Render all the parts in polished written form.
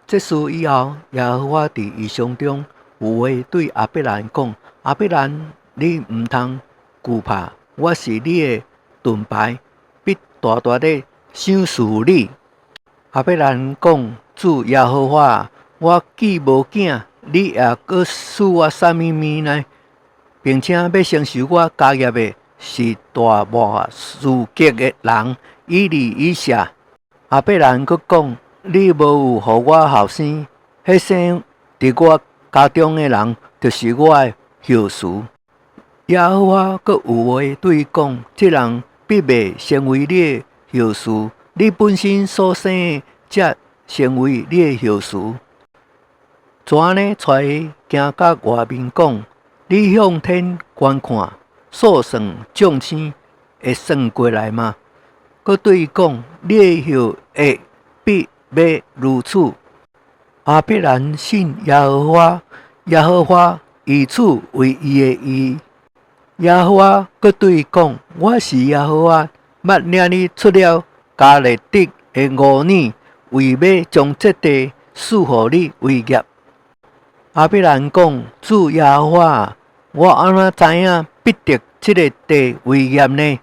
這事以後，耶和華佇異象中有話對亞伯蘭講：亞伯蘭，你毋通懼怕，我是你的盾牌，必大大的賞賜你。亞伯蘭講：主耶和華，我既無囝，你會閣賜我啥物物呢？並且欲承受我家業的是大磨士革的人以利以謝。亞伯蘭閣講：你無有予我後生，彼生佇我家中的人，就是我的後嗣。耶和華閣有話對伊講：這人必袂成為你的後嗣，你本身所生的才成為你的後嗣。就按呢，帶伊行到外面講：你向天觀看，數算眾星，會算過來嗎？閣對伊講：你的後裔必欲如此。亞伯蘭信耶和華，耶和華以此為伊的義。耶和華閣對伊講：我是耶和華，捌領你出了迦勒底的吾珥，為欲將這地賜予你為業。亞伯蘭講：主耶和華，我按怎知影必得這个地為業呢？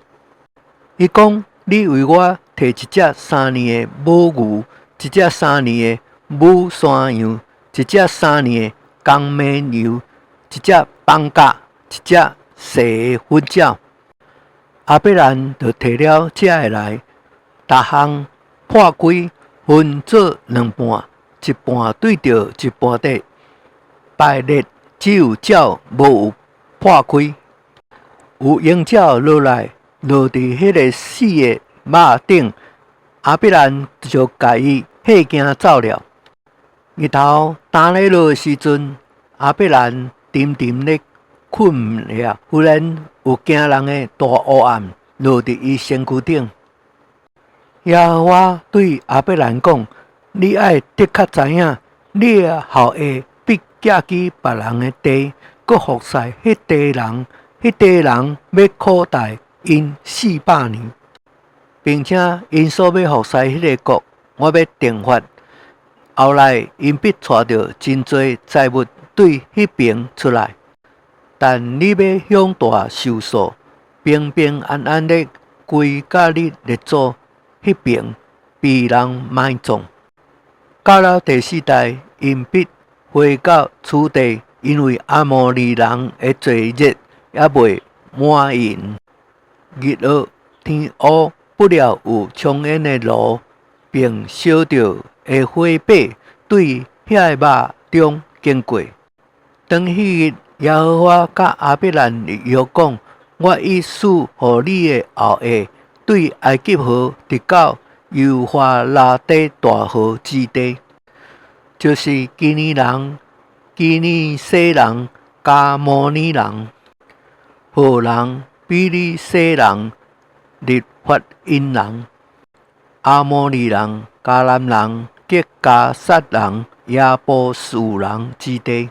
伊講：你為我提一隻三年的母牛，一隻三年的母山羊，一隻三年的公綿羊，一隻放鴿，一隻細的糞鳥。亞伯蘭就提了這个來，逐項破開，分做兩半，一半對著一半底排列，只有鳥無有破開。有鷹鳥落來，落佇彼个死的肉頂，亞伯蘭就共伊嚇驚走了。日頭焦咧落的時陣，亞伯蘭沉沉咧睏了，忽然有驚人的大烏暗落佇伊身軀頂。耶和華對亞伯蘭講：你愛的確知影，你的後裔必寄居別人的地，閣服侍彼地人，彼地人欲苦待𪜶400年，並且𪜶所欲服侍彼个國，我欲懲罰。後來𪜶必帶著真濟財物對彼爿出來，但你欲享大壽數，平平安安的歸佮你列祖彼爿，被人埋葬。到了第四代，𪜶必回到此地，因為亞摩利人的罪孽猶未滿盈。日落天烏，不料有衝煙的爐，並燒著的火把對遐个肉中經過。當彼日，耶和華佮亞伯蘭立約講：我已賜予你的後裔，對埃及河直到幼發拉底大河之地，就是基尼人、基尼洗人、迦摩尼人、赫人、比利洗人、利乏音人、亞摩利人、迦南人、吉迦薩人、耶布士人之地。